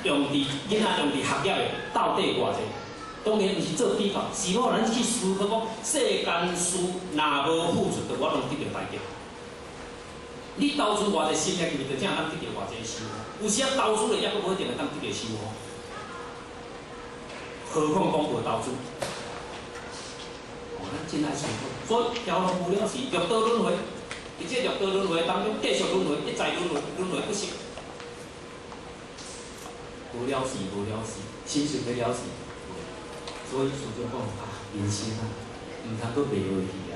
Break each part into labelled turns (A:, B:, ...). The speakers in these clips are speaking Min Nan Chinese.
A: 用佇囡仔用佇學業的到底偌濟？當然毋是做比較，是我咱去思考講，世間事若無付出，就無法度得著代價。你投資偌濟心力，就才會當得著偌濟收穫。有時啊，投資了抑閣無一定會當得著收穫。何況講無投資？哦，咱真愛思考。所以條路無了時，六道輪迴，佇這六道輪迴當中，繼續輪迴，一再輪迴，輪迴不息。無了時，無了時，是毋是欲了時？所以師尊講啊，人生啊，毋通閣迷落去啊！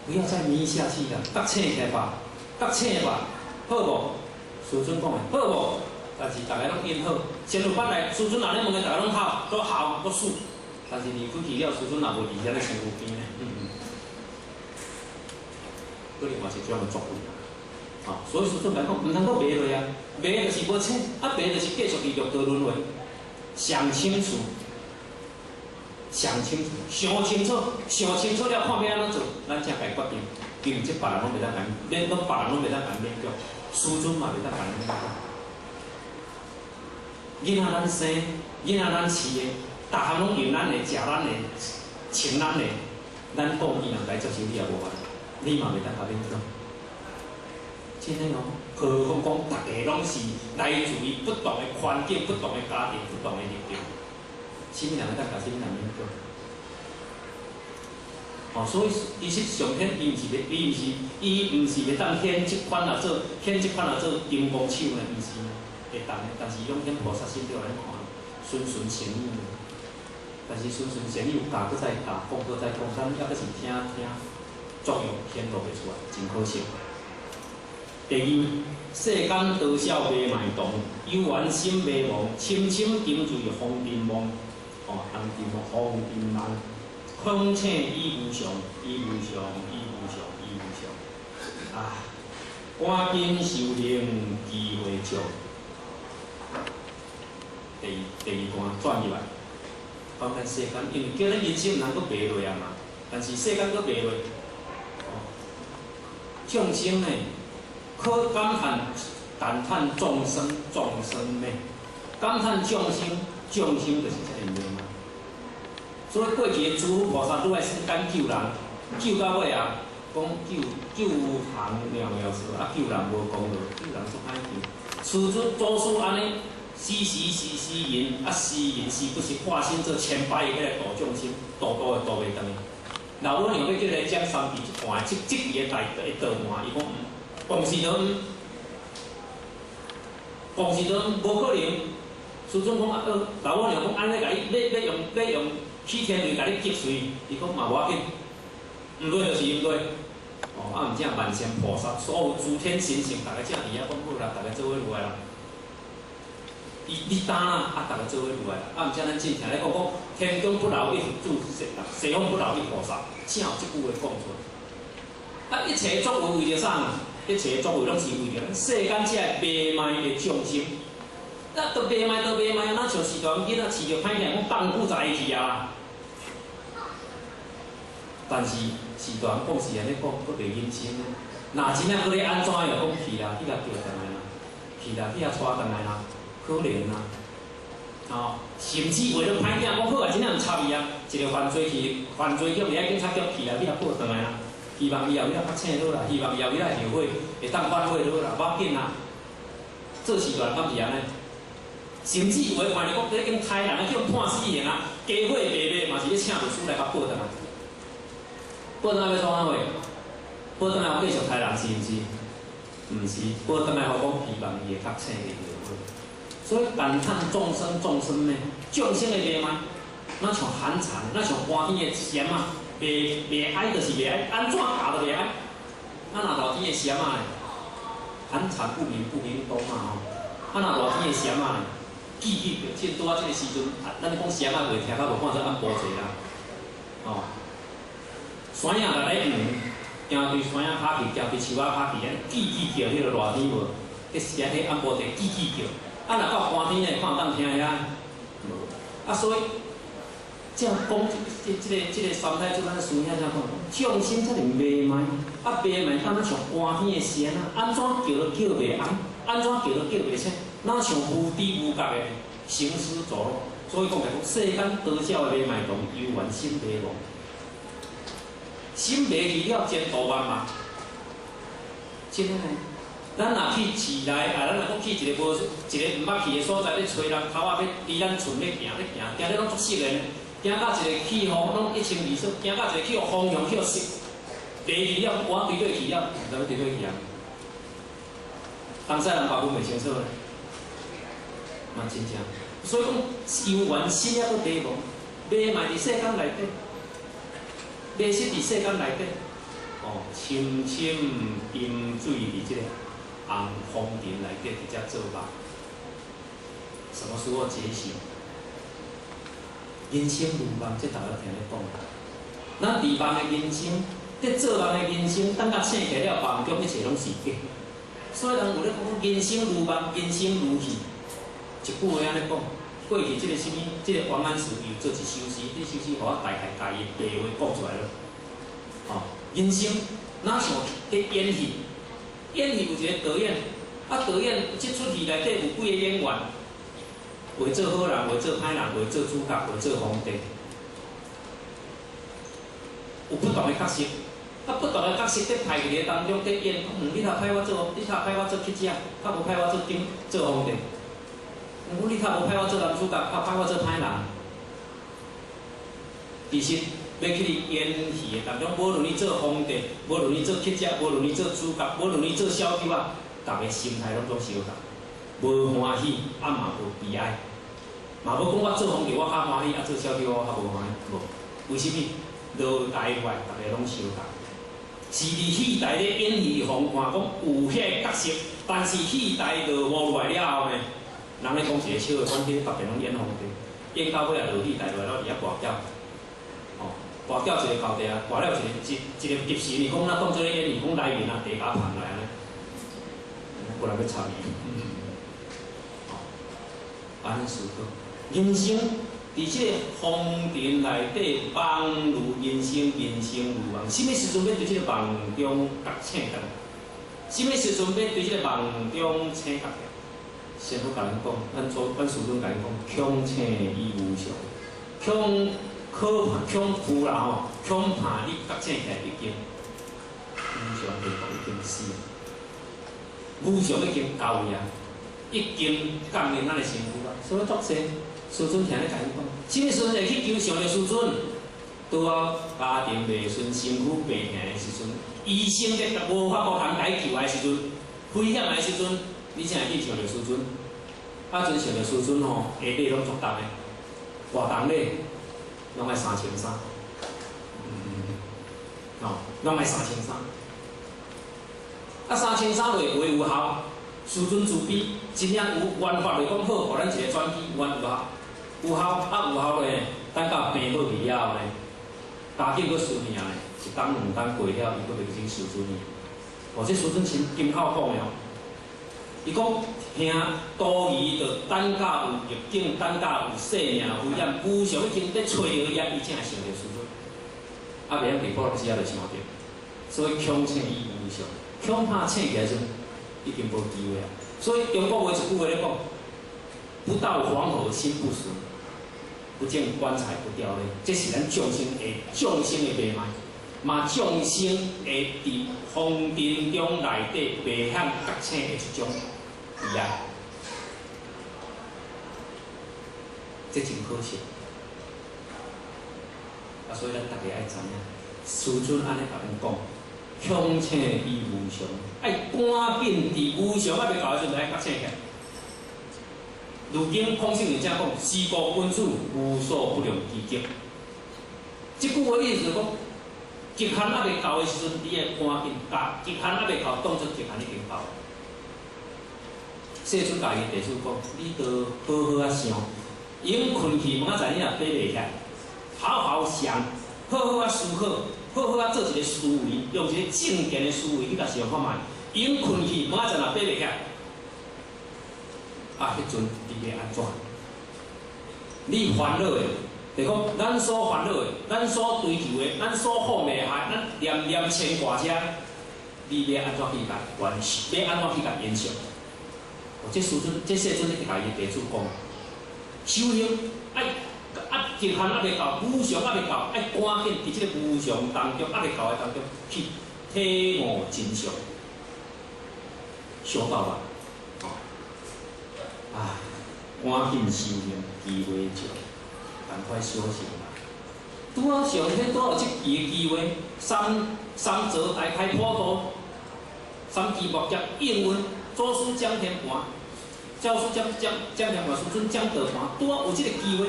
A: 不要再迷下去啦，覺醒起來吧，覺醒吧，好無？師尊講的，好無？但是逐家攏應好，先有本來師尊若咧問的，逐家攏好，都好，都是。但是離開去了，師尊也無佇遐咧身軀邊咧，可能嘛是這樣的作為啊。所以師尊來講，毋通閣迷落啊，迷就是無醒，啊迷就是繼續佇六道輪迴。想清楚，想清楚，想清楚，想清楚了，看欲按怎做，咱才來決定。因為這別人攏袂當共，免講別人攏袂當共勉強，師尊嘛袂當共勉強。囡仔咱生，囡仔咱飼的，逐項攏用咱的，食咱的，穿咱的，咱講伊若毋來接受，你也無法，你嘛袂當共勉強。真的哦，何況講逐家攏是來自於不同的環境、不同的家庭、不同的立場，啥物人會當共啥物人勉強？哦，所以其實上天伊毋是欲，伊毋是，伊毋是欲當顯這款啊做，顯這款啊做金剛手呢，毋是會當的，但是伊攏顯菩薩心對咱看，循循善誘。但是循循善誘教閣再教，講閣再講，咱抑閣是聽聽，作用顯露袂出來，真可惜。第二，世間多少迷迷動，有緣心迷茫，深深沉醉風塵夢，哦，紅塵夢，風塵夢。空請以無常，以無常，以無常，以無常。啊！趕緊修行機會少。第二段轉入來，講咱世間，因為叫咱人生毋通閣迷落啊嘛。但是世間閣迷落，哦，眾生呢，可感嘆感嘆眾生眾生咩？感嘆眾生眾生就是這個迷嘛。所以過去的諸佛菩薩愈來世間救人，救到尾啊，講救救人寥寥數，啊救人無功勞，救人足歹救。師尊祖師按呢，時時時時人，啊時人時不時化身做千百億來度眾生，度度會度袂轉去。老母娘欲叫來講三句一段，這這句的代會倒換，伊講毋，講是都毋，講是都無可能。師尊講啊，老母娘講按呢共你，欲欲用欲用起天雷共你擊碎，伊講嘛無要緊，毋對就是毋對。哦，啊毋正萬善菩薩，所有諸天神聖，逐家正佇遐講好啦，逐家做伙落來啦。伊你擔啦，啊，逐家做伙落來啦。啊，毋正咱之前咧講講，天中不老一佛住，西方不老一菩薩，正有這句話講出來。啊，一切作為為著啥呢？一切作為攏是為著世間這个迷茫的眾生。啊，都迷茫，都迷茫，若像時代囡仔飼著歹聽，講放久就會去啊。但是時代講是按呢講，閣袂認真呢。若真正閣咧按怎樣講去啦，去共叫轉來啦，去啦，去共帶轉來啦，可憐啊！哦，甚至為了歹聽講好啊，真正毋插伊啊，一個犯罪去，犯罪去，袂愛警察局去啦，去共報轉來啦。希望伊後尾仔較醒好啦，希望伊後尾仔後悔，會當反悔好啦，無要緊啦。做時代敢是按呢？甚至有的看著講，已經殺人啊，叫判死刑啊，家伙白白嘛是咧請律師來共報轉來。報轉來欲創啥貨？報轉來繼續殺人是毋是？毋是，報轉來予講希望伊會較醒會後悔。所以感嘆眾生眾生呢，眾生的迷茫，若像寒蟬，若像寒天的蟬仔，袂袂愛就是袂愛，按怎教都袂愛。啊，若熱天的蟬仔呢？寒蟬不鳴不鳴冬嘛吼。啊，若熱天的蟬仔呢？吱吱叫，趁拄仔這个時陣，啊，咱講蟬仔話聽較無看做按波濟啦，哦。山影內咧黃，行對山影跤去，行對樹仔跤去，按呢吱吱叫，彼个熱天無？彼時彼按波濟吱吱叫。啊，若到寒天咧，看有當聽遐？無。啊，所以這樣講，這個三太子咱師兄這樣講，眾生遮爾迷茫，啊迷茫到若像寒天的蟬仔，按怎叫都叫袂按，按怎叫都叫袂醒。哪像無知無覺的行屍走肉。所以講來講，世間多少的迷茫童，猶原心迷茫。心迷去了，前途茫茫。真的呢，咱若去市內，啊，咱若閣去一個無一個毋捌去的所在，咧揣人頭仔欲離咱厝欲行，咧行，行咧攏足熟的呢。行到一個去予攏一清二楚，行到一個去予方向去予熟，迷去了，我對對去了，毋知欲佗佗去啊。東西南北分袂清楚咧，嘛真正。所以講，猶原心猶閣迷茫，迷嘛佇世間內底，迷失佇世間內底，哦，深深沉醉佇這個紅風塵內底，佇遮做夢。什麼時候覺醒？人生如夢，這逐家聽咧講。咱佇夢的人生，佇做夢的人生，等甲醒起來了，夢中一切攏是假。所以人有咧講，人生如夢，人生如戲。一句話按呢講，過去這個啥物，這個王安石有做一首詩，這首詩予我大概共伊白話講出來了。吼，人生若像佇演戲，演戲有一個導演，啊導演這齣戲內底有幾個演員，有的做好人，有的做歹人，有的做主角，有的做皇帝，有不同的角色。啊，不同的角色佇排佇當中佇演，你較派我做，你較派我做乞食，較無派我做丁做皇帝。毋過你較無派我做男主角，較派我做歹人。其實欲去佇演戲的當中，無論你做皇帝，無論你做乞食，無論你做主角，無論你做小丑仔，逐個心態攏總相仝，無歡喜，啊嘛無悲哀，嘛無講我做皇帝我較歡喜，啊做小丑我較無歡喜，無。為啥物？落台壞，逐个攏相仝。是佇戲台咧演戲，予看講有彼个角色，但是戲台落幕落來了後呢，人咧講一個笑話，講彼逐遍攏演皇帝，演到尾仔落戲台落來了，佇遐跋筊，吼，跋筊一个皇帝啊，跋了一個一一個急時，伊講咱當做咧演戲，講來面啊，茶共捧來按呢，無人欲插伊，吼，按呢思考，人生。佇這个風塵內底，夢如人生，人生如夢。啥物時陣欲對這個夢中覺醒來？啥物時陣欲對這個夢中醒覺來？師父共咱講，咱祖咱師尊共咱講，恐醒以無常，恐可恐怖啦吼，恐怕你覺醒起來已經無常，就是講已經死，無常已經到位啊，已經降臨咱的身軀啊，所以足濟。師尊聽咧共伊講，啥物時陣會去求上著師尊？拄好家庭袂順、身軀病痛的時陣，醫生咧無法度通共伊救的時陣，危險的時陣，你才會去想著師尊。啊，陣想著師尊吼，下禮攏足重的，活動禮攏愛3300，吼，攏愛三千三。啊，三千三落話有效，師尊慈悲，真正有緣法來講好，予咱一个轉機，緣有效。有效啊，有效咧，等到病好去了後呢，家境閣輸命呢，一冬兩冬過了，伊閣袂去請師尊去。哦，這師尊親金口講的哦，伊講聽多疑就等到有逆境，等到有生命危險，無常已經咧揣伊啊，伊才會想著師尊。啊，袂曉佇普羅時仔就想著，所以恐醒以無常，恐怕醒起來時陣已經無機會啊。所以中國話一句話咧講：不到黃河心不死。不見棺材不掉淚，這是咱眾生的眾生的迷茫，嘛眾生會佇風塵中內底袂曉覺醒的一種悲哀，這真可惜。啊，所以咱逐家愛知影，師尊按呢共阮講，恐醒以無常，愛趕緊佇無常猶未到的時陣，愛覺醒起來。如今孔聖人才講：是故君子無所不用其極。這句話意思是講，極限猶未到的時陣，你愛趕緊共極限猶未到，當作極限已經到。世尊共伊弟子講：你著好好仔想，閒睏去，明仔載你若爬袂起來，好好想，好好仔思考，好好仔做一个思維，用一个正見的思維去共想看覓。閒睏去，明仔載若爬袂起來。啊，彼陣你欲按怎？你煩惱的，就講咱所煩惱的，咱所追求的，咱所放袂下，咱念念牽掛遮，你欲按怎去共完成？欲按怎去共延續？哦，這師尊，這世尊咧共伊弟子講，修行愛啊極限猶未到，無常猶未到，愛趕緊佇這个無常當中，猶未到的當中去體悟真相，修到啦，哦，啊，趕緊修行，機會少，趕快修行啦。拄好上天拄好有這期的機會，三座大開普度，三期末劫應運，祖師講天盤，教師講天盤，師尊講道盤，拄好有這个機會。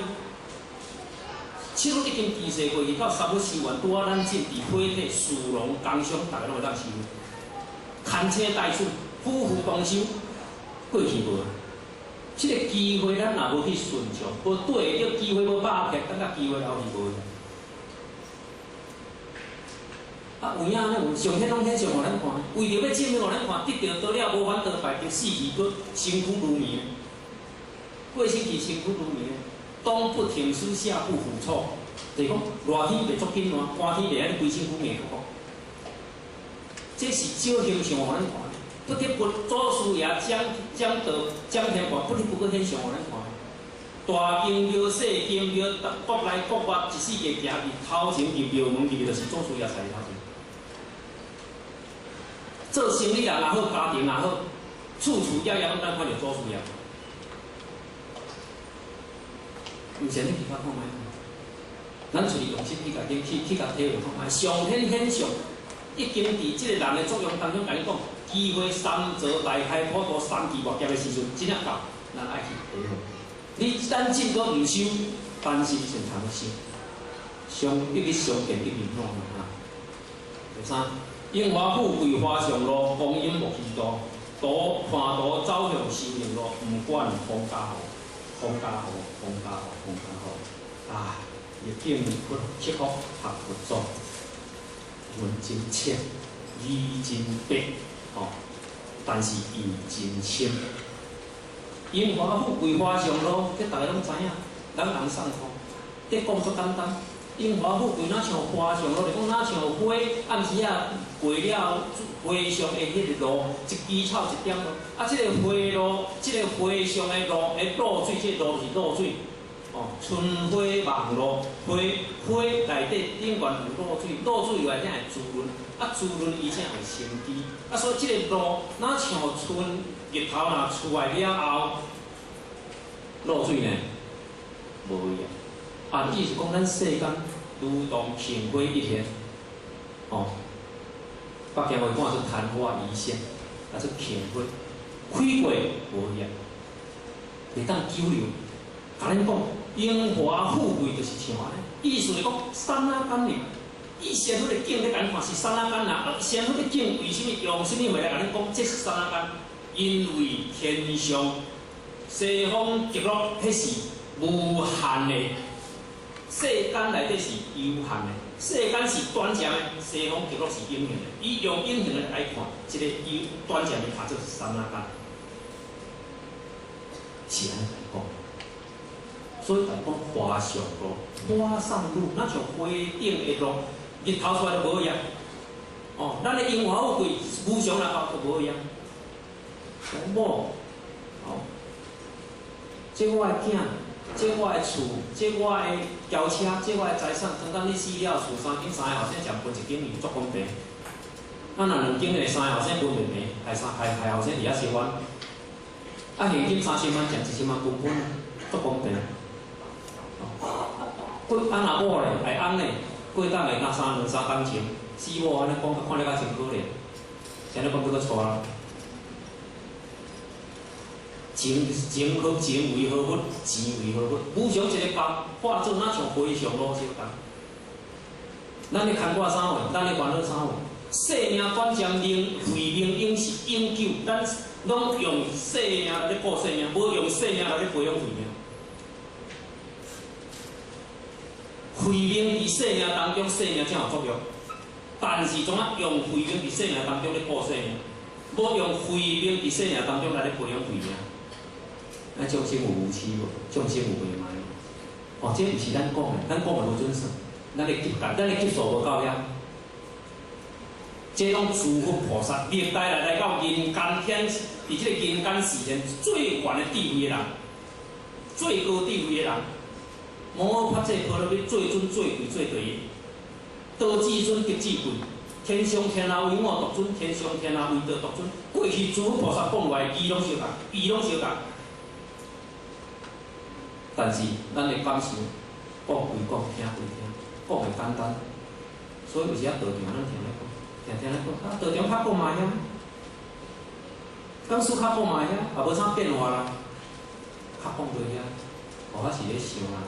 A: 七日已經機世過去，到三日修完，拄好咱進佇火體士農工商，逐个攏會當修。牽車帶厝，夫婦同修，過去無？這个機會咱若無去順暢，無對著機會無把握，等甲機會流去無。啊，有影呢？有上天攏顯象予咱看，為著欲證明予咱看，得著道了無煩惱敗，就死去閣身軀如糜，過身去身軀如糜。冬不停屍，夏不腐臭，就是講熱天袂足緊熱，寒天袂按呢規身軀硬乎乎。這是少形象予咱看，不得不祖師爺講講道講天話，不得不閣顯象予咱看。大經廟、細經廟，國內國外一四界行去，頭前入廟門入去，就是祖師爺坐頭前。做生意人也好，家庭也好，處處業業攏咱看著祖師爺。毋是按呢去較看覓，咱喙用心去共去去共體會看覓。上天顯象已經佇這个人的作用當中，共你講，機會三座大開普度三期末劫的時陣，真正到，咱愛去體會。你等進閣毋修，但是先通修，相一直相見一面弄啊。第三，榮華富貴華上路，光陰莫虛度，途看途走向修行路，毋管風加雨，風加雨，風加雨，風加雨，啊！逆境克克服學佛祖，文真淺，語真白，吼，但是意真深。榮華富貴華上路，這逐个攏知影，人人送福，這講足簡單。榮華富貴若像華上路，就講若像花，暗時仔過了花上的彼个露，一支草一點露。啊，這个花露，這个花上的露，的露水，這个露是露水。哦，春花望露，花花內底頂懸有露水，露水內底會滋潤，啊滋潤伊才會生機。啊，所以這个露，若像春日頭若出來了後，露水呢，無去啊。啊，意思講咱世間如同曇花一現，哦，北京話講做曇花一現，啊，做曇花，開過無去啊，袂當久留。共恁講，榮華富貴就是像按呢，意思是講剎那間爾，伊先彼个景咧共恁看是剎那間啊，啊先彼个景為啥物用啥物話來共恁講？這是剎那間，因為天上西方極樂，彼是無限的，世間內底是有限的，世間是短暫的，西方極樂是永恆的。伊用永恆的來看，這个有短暫的，看做是剎那間，是按呢來講。所以講華上路，華上路，若像花頂的露，日頭出來就無去啊。哦，咱的榮華富貴無常來到就無去啊。某，哦，這我的囝，這我的厝，這我的轎車，這我的財產，當當你死了，厝三間三个後生食分一間，伊足公平。啊，若兩間的三个後生分袂平，害三害害後生佇遐相冤。啊，現金3000萬，食1000萬分分，足公平。過啊，若某咧，愛翁咧，過當會若三兩三工錢，死某按呢講，看了較真可憐，安呢講閣閣娶啦。情情何情為何物？錢為何物？無常一个包，化做若像和尚路相共。咱咧牽掛啥貨？咱咧煩惱啥貨？生命短暫，命慧命永是永久。咱攏用生命來咧顧生命，無用生命來咧培養慧命。慧命佇生命當中，生命才有作用。但是總啊用慧命佇生命當中咧顧生命，無用慧命佇生命當中來咧培養慧命。咱眾生有無痴無？眾生有迷茫無？哦，這毋是咱講的，咱講的無準算，咱的級咱的級數無夠遐。這攏諸佛菩薩歷代來來到人間顯佇這個人間世間最懸的智慧的人，最高智慧的人，摩訶迦婆羅蜜最尊最貴最第一，道至尊德至貴，天上天下唯我獨尊，天上天下唯道獨尊。過去諸佛菩薩講話，義攏相仝，義攏相仝。但是咱的感受，講歸講，聽歸聽，講會簡單，所以有時啊道場咱聽咧講，聽聽咧講，啊道場較講嘛遐，講師較講嘛遐，也無啥變化啦，較講到遐，我是咧想啦，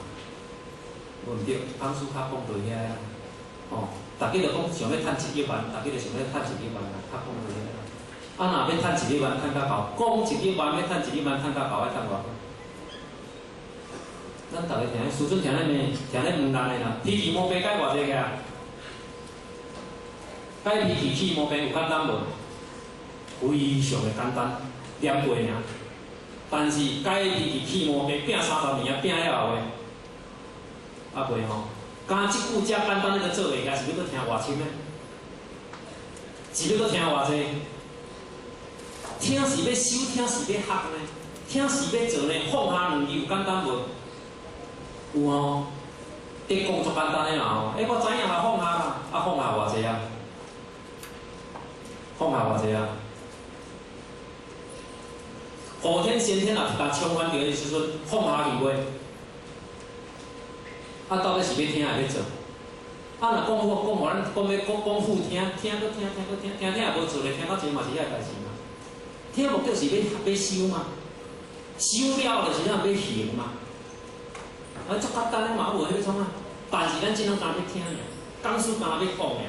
A: 無毋對，講師較講到遐，吼，逐家就講想欲趁一億萬，逐家就想欲趁一億萬啦，較講到遐。啊，若欲趁一億萬，趁較夠，講一億萬欲趁一億萬，趁較夠愛趁偌久？咱逐家聽，師尊聽咧問，聽咧問咱的啦。脾氣毛病改偌濟個啊？改脾氣起毛病有簡單無？非常的簡單，念過爾。但是改脾氣起毛病，拼30年啊，拼了後的，啊袂吼。敢這句遮簡單，你都做袂起，是欲閣聽偌深呢？是欲閣聽偌濟？聽是欲修，聽是欲學呢？聽是欲做呢？放下兩字有簡單無？有吼，得講足簡單的啦吼。欸，我知影啦，放下啦，啊放下偌濟啊？放下偌濟啊？後天先天若共沖翻著的時陣，放下去袂？啊，到底是欲聽抑欲做？啊，若講好講予咱講欲講講好聽，聽閣聽，聽閣聽，聽聽也無做咧，聽到這嘛是遐代誌嘛。聽目的是欲欲修嘛，修了就是咱欲行嘛。啊，足簡單的嘛，無彼創啊。但是咱只能干欲聽爾，講師干欲講爾，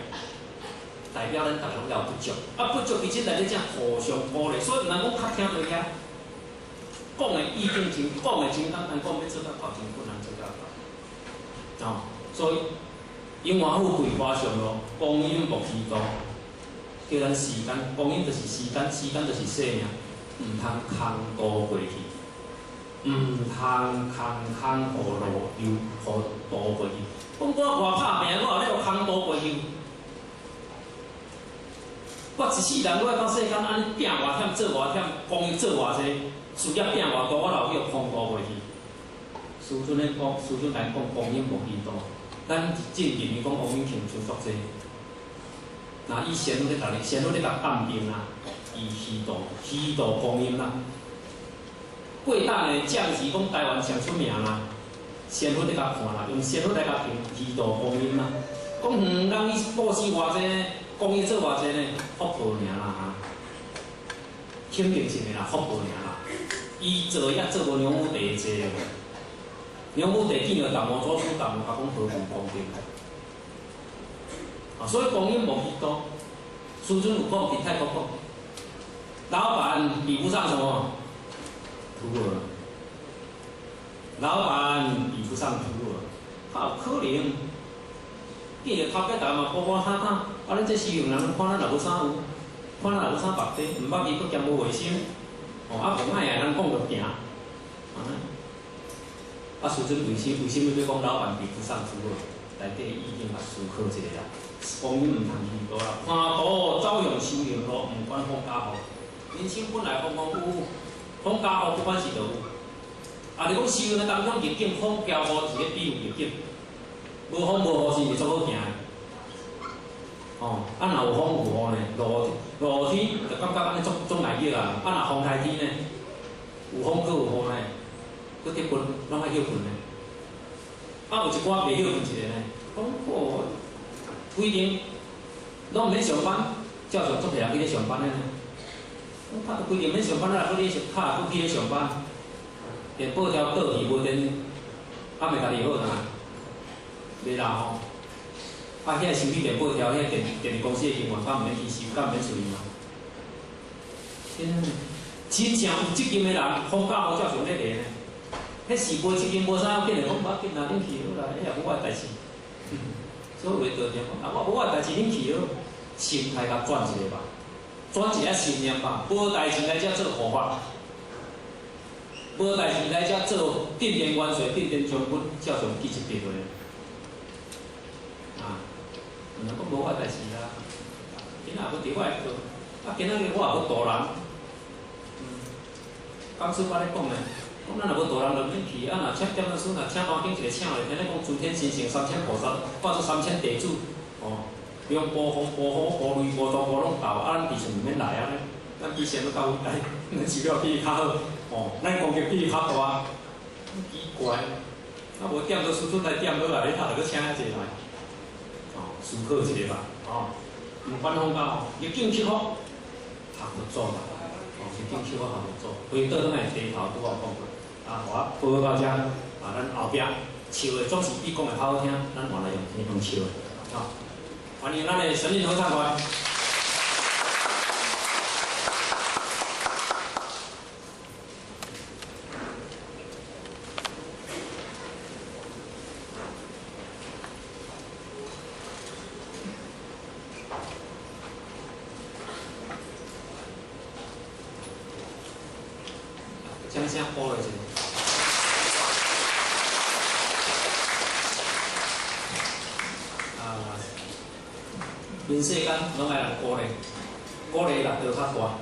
A: 代表咱逐家攏有不足。啊，不足其實內底才互相鼓勵，所以毋通講較聽到遐，講的意境真，講的真簡單，講欲做到到真困難做到到。哦，所以榮華富貴華上路，光陰莫虛度，叫咱時間，光陰就是時間，時間就是生命，毋通空度過去。毋通空空予路流，予度過去。講我偌拍拚，我也咧予空度過去。我一世人，我到世間按呢拚偌忝，做偌忝，功業做偌濟，事業拚偌大，我老去予空度過去。師尊咧講，師尊來講，光陰無虛度。咱正認為講王永慶像足濟，若以仙女咧共你，仙女咧共鑑定啊，伊虛度虛度光陰啦。過當的將士講台灣上出名啦，仙佛咧共看啦，用仙佛來共評虛度光陰啦。講遠人伊布施偌濟呢，公益做偌濟呢，福報爾啦哈。肯定性的啦，福報爾啦。伊做也做無梁武帝濟。梁武帝見著達摩祖師，達摩共講何無功德。啊，所以光陰無虛度。師尊有講，佇泰國講，老闆比不上什麼？徒兒。老闆比不上徒兒，哪有可能？見著頭家逐家嘛烏烏哈哈，啊，恁這修行人看咱也無啥有，看咱也無啥目的，毋捌伊閣兼無衛生，哦，啊無愛的人講就行，啊，師尊為啥物欲講老闆比不上徒兒？內底已經來思考一下啦，光陰毋通虛度啦，看圖走向修行路，毋管風甲雨，人生本來風風雨雨，風甲雨不管是都有。啊，你講修行的當中逆境，風交雨是咧比喻逆境，無風無雨是毋是足好行的？哦，啊若有風有雨呢，落落雨天就感覺按呢足足難熱啊，啊若風台天呢，有風閣有雨呢，閣得困，攏愛歇睏呢。啊，有一寡袂歇睏一个呢，講哦，規定攏毋免上班，照常足濟人去咧上班的呢。他規定免上班，啊，閣咧卡閣去咧上班，電報條倒去無電，暗暝家己好啦，袂啦吼。啊，遐收起電報條，遐電力公司的人員，敢毋免去收，敢毋免處理嘛？真正有責任的人，風甲雨照常咧來呢。彼是無責任無啥要緊的，講無要緊啦，恁去好啦，彼也無我的代誌。所以有的道場講啊，我無我的代誌，恁去好，心態共轉一下吧，轉一下信念吧，無代誌來遮做護法，無代誌來遮做鎮殿元帥、鎮殿將軍，照常記一筆落。啊，毋通講無我的代誌啦，今仔無佇我的課，啊，今仔日我也欲渡人，講師我咧講咧，講咱若無大人就免去，啊若請點燈師，若請大經一个請咧，聽咧講諸天神聖三千菩薩，化做三千弟子，哦，用暴風、暴雨、暴雷、暴大雨攏到，啊咱佇厝毋免來啊，咱比神閣較偉大，咱寺廟比伊較好，哦，咱功德比伊較大，奇怪，啊無點燈師出來點好啊，你頭著閣請遐濟來，哦，思考一下吧，哦，毋管風教，逆境克服，學佛祖啦。逆境克服學佛祖，回倒轉來低頭拄仔講過，啊，予我報到遮，啊，咱後壁笑的總是比講的較好聽，咱換來用笑的，好，歡迎咱的神韻合唱團。掌聲鼓勵一下。啊，人世間攏愛人鼓勵，鼓勵力道較大。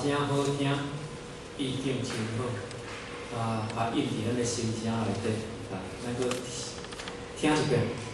A: 聲好聽，意境真好，啊啊，印佇咱的心聲內底，來，咱閣聽一遍。